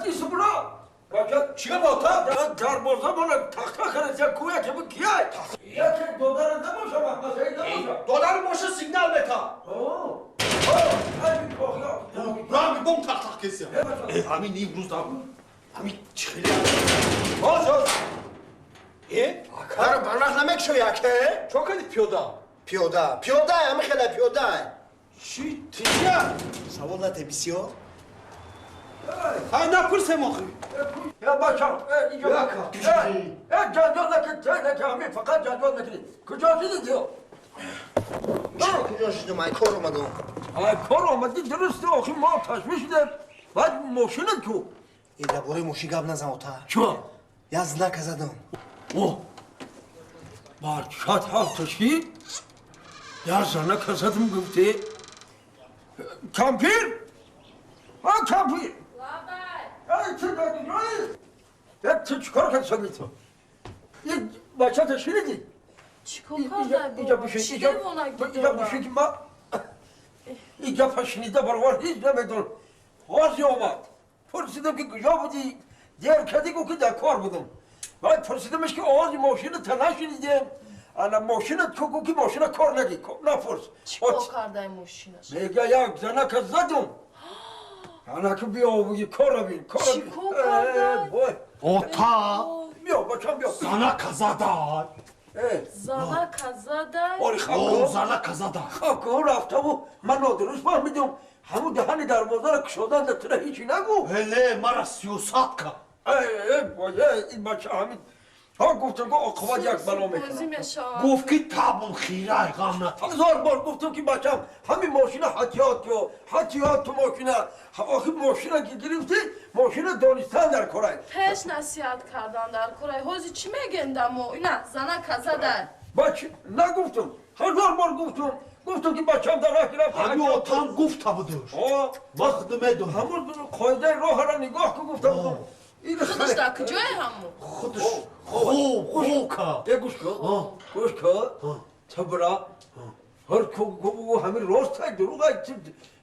исбро. Бача чига бота? Дарбоза мона тахта хараса куя ки кия? Яке додара набоша махмасай набоша. Додари моша сигнал мета. О. О, ай кохя. Рами бом тах тах кесия. Э, ҳамин имрӯз дам. Ҳамин чихели. Боз боз. Э? Ака барвақт намекшои аке? Чо кардӣ пиёда? Пиёда. Пиёда, ҳами хела пиёда. Чӣ тия? Савол нате бисёр? Ай напурсем охи. Я бачам, инҷо. Э, ҷанҷол накун, чай накун, ҳамин фақат ҷанҷол мекунӣ. Куҷо шидӣ ту? Куҷо шидум? Ай кор омадум. Ай кор омадӣ дурусте, охи мо ташвиш шудем. Баъд мошинат ку? Э, дар бораи мошин гап назан ота. Чо? Я знака задам. О! Барчат ҳафта шид? Я занака задам гуфтӣ? Кампир? А, кампир! Ай, чӣ додӣ, ҷои? Э, ту чӣ кор кардӣ сами ту? Ин бачата шунидӣ? Чикор карда Инҷа бо? бишин, Чӣ инҷа девонагӣ инҷа дорам? бишин ки ма ин гапа шунида баровар ҳеҷ намедонам. Ҳозир омад. Пурсидам ки куҷо будӣ? Дер кардӣ, гуфт ки дар кор будам. Баъд пурсидамаш ки овози мошина та нашунидем. Ана мошина ку гуфт ки мошина кор наги, напурс. Чикор кардай мошинаш? Мега як занака задум. Ана ки биё буги кора бин, кора бин. Чикор кардай? Вой. Ота. Биё, бачам биё. Занака задай. Э, Занака задай? ори О, хаб занака задай. хаб рафтаву ман нодуруст фаҳмидум. Ҳамун даҳани дарвозаро кушодан дар тура ҳечи нагу. Ҳеле, мара сиёсат ка. Э, э, вой, э, ин бача ҳамин. Ҳа гуфтам ки оқибат як бало Бозӣ мекунам. мешавад. Гуфт ки табун хирай ғам нати. Ҳазор бор гуфтам ки бачам ҳамин мошина ҳатиёт ё ҳатиёт ту мошина. Охи мошина ки гирифтӣ, мошина донистан дар корай. Пеш насиҳат кардан дар корай. Ҳозир чӣ мегем дамо? Ина занака задай. Бач нагуфтам. Ҳазор бор гуфтам. Гуфтам ки бачам дар роҳ рафт. Ҳами отам гуфта будуш. О, Ман худ медонам. ҳамун қоидаи роҳро нигоҳ кун гуфта будам. Ин Худаш дар куҷое ҳамун? Худаш хуб хуб ка. Э, гӯш кун. Гӯш кун. Ту бира. Ҳар ку ку ҳамин рост ай дурӯғ ай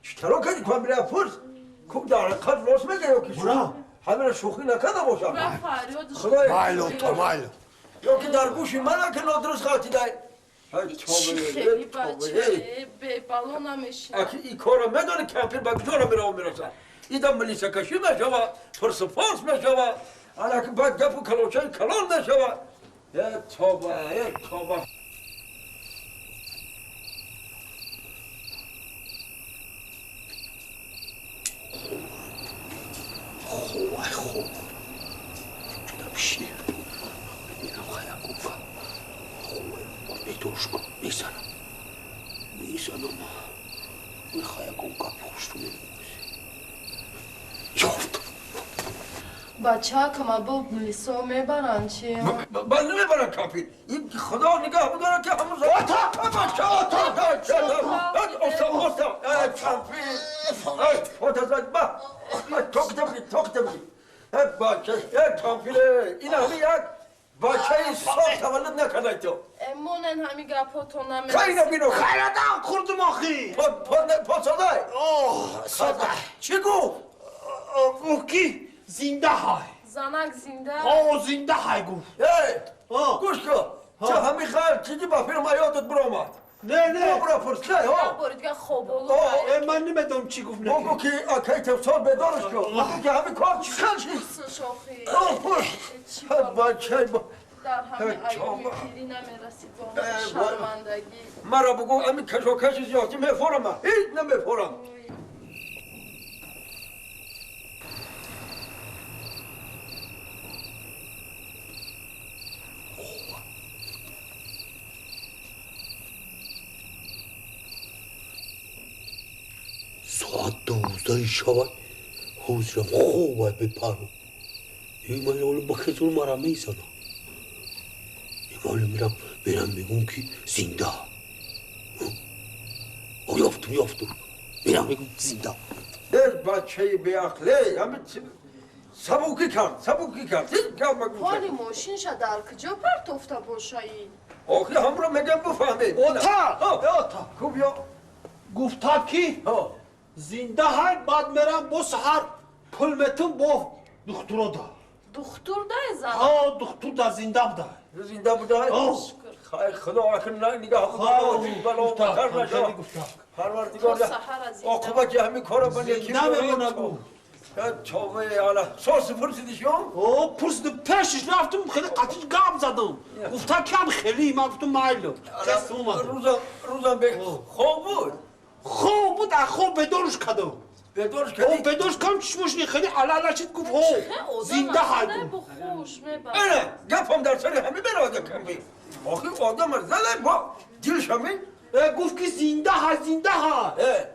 чиро кардӣ ку ҳамин пурс. Ку дар ҳақиқат рост мега ё ки Бира. ҳамин шӯхӣ накарда бошам. Ра фарёдаш. Худоё. Майло то майло. Ё ки дар гӯши мана ки нодуруст ғалтидай. Ай Чӣ тобе, хели тобе. бача бебало намешинад. Аки ин корро медонӣ кампир ба куҷоро мерава мерасад. Идам милисакашӣ мешава, пурсупорс мешава, анаки баъд гапу калочаи калон мешава. Э тоба, э тоба. Хуб, ай хуб. Чуда бишинем. Бибинам хая гуфа. Хуб, бедорш кун. Мезанам. Мезанам. Мехоя гум гап хушту ёфт. Бачаакама бо милисо мебаранд чи? Бал намебарам кампир. Ин худо нигаҳ бидорад ки ҳамун Ота! Бача, ота, ота, оста, оста, э, кампир. Ай, ота зад, ба. Ток табри, ток табри. Э, бача, э, кампир, ин ҳами як бачаи соф таваллуд накардай ту. Монен ҳами гапҳотон Хайна намерасад. бино. Хайрадан хурдум охи. Посадай. Оҳ, сада. Чӣ гуфт? Гуфт ки зинда ҳай. Занак зинда? О, зинда ҳай гуфт. Эй, О. гӯш кун. Ча ҳами хайр чизи ба филм ёдат биромад. Не, не. Бро пурс, не, Як ҳо. бори дига хоболу. О, Э, ман намедонам чӣ гуфт Богу неки. ки акай тевсор бедорш кун. Богу ки ҳами кор чӣ хел шид. Шохи. О, пурс. Чӣ Ҳа, бало? бачаи ма. Дар ҳами Ҳа, айёми чоба. пирӣ намерасид бо Э, шармандагӣ. Мара бугу ҳами кашокаши зиёдӣ мефорам. Ҳеҷ намефорам. Соат 12 шавад ҳозирам хобай бепару. Ин ман олу ба хезур мара мезанам. Ин олу мирам мерам мегум ки зинда. О, ёфтум, ёфтум. Мерам мегум зинда. Э, бачаи беақле, ҳами сабукӣ кард, сабукӣ кард. Ҳеҷ гап магӯ. Ҳоли мошинша дар куҷо партофта бошаи? Охи ҳамро мегам бифаҳмед. Ота! Ҳо, Ота! ку биё. Гуфтам ки Ҳо. зинда ҳай, баъд мерам бо саҳар пул метум бо Духтуро да. Духтур дай зан. Ҳа, духтур да зинда буда. Зинда буда? Хай худо акн нигоҳ бало бахар наша. Парвардигор оқибати ҳамин кора ба неки намемонад гу. Тавбаи Аллоҳ. Сос пурсидишон? О, пурсидим, пешиш рафтим, хеле қатиш гап задам. Гуфта кам хеле, ман гуфтам майло. Кас омад. Рӯзам рӯзам бе хоб буд. Хоб буд, а хоб бедорш кардам. Бедорш кардӣ? О, бедорш кардам, чишмош не хеле ала шид гуфт, о, зинда ҳай гуфт. Ана, гапам дар сари ҳамин меравад камби. Охи одам зада бо дилш ҳамин. Гуфт ки зинда ҳай, зинда ҳай.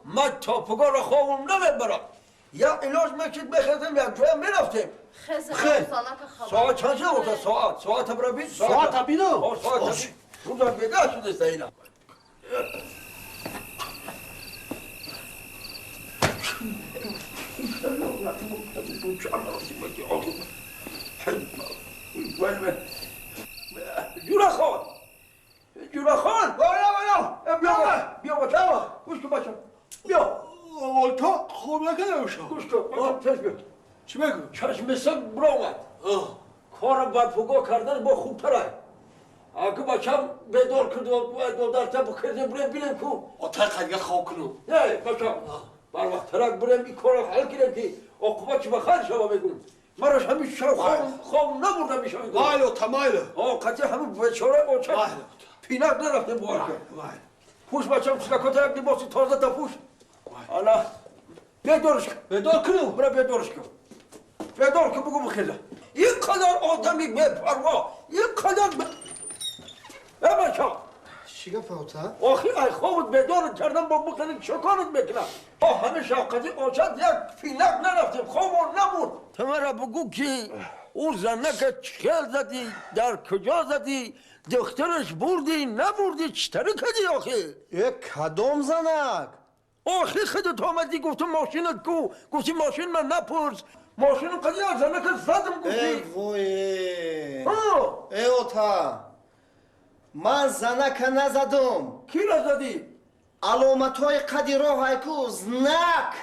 Ман то пагоҳро хобам намебарам. Я илоҷ мекид мехезем, як ҷоя мерафтем. Соат чанд шуд? Ота соат. Соата бира бин. Соата бинам. О, соата бин. Рӯзам бегаҳ шудеста ина. جورا خان جورا خان بالا بالا بیا بیا بچه گوش کن بچه بیا تا خوب نکردم گوش کن بچه بیا چی بگو؟ چشم سگ برآمد کار برپوگاه کردن با خوبتره اگه بچم بیدار کرد و دو بکرده بریم بینیم کو آتا قدیگه خواب کنم نه بچم بر وقت ترک بریم این کار حل کنیم که عاقبت چه بخیر شما بگم مرش همیشه خواب نبردم میشه میگم مایلو تا مایلو آه قطعی همون بیچاره آچه پینک نرفتیم باور کن پوش بچم سکاکات یک لباسی تازه تا پوش حالا بیدارش کن بیدار کنم برا بیدارش کن بیدار کن بگو بخیزه اینقدر آدمی بپروا اینقدر بچم چی گفت اوتا؟ آخی ای خوابت بیدارت کردم با بخیزه چه کارت میکنم با همه شفقتی آچد یک پینک نرفتیم خوابون نبرد تو مرا بگو که او زنک چخل زدی در کجا زدی دخترش بردی نبردی چطوری کردی آخی؟ کدام زنک؟ آخی خودت آمدی گفتم ماشینت کو گفتی ماشین من نپرس ماشین قضیه زنک زدم گفتی ای وای ای اوتا من زنک نزدم کی را زدی؟ علامت های قدی راه ای کو زنک.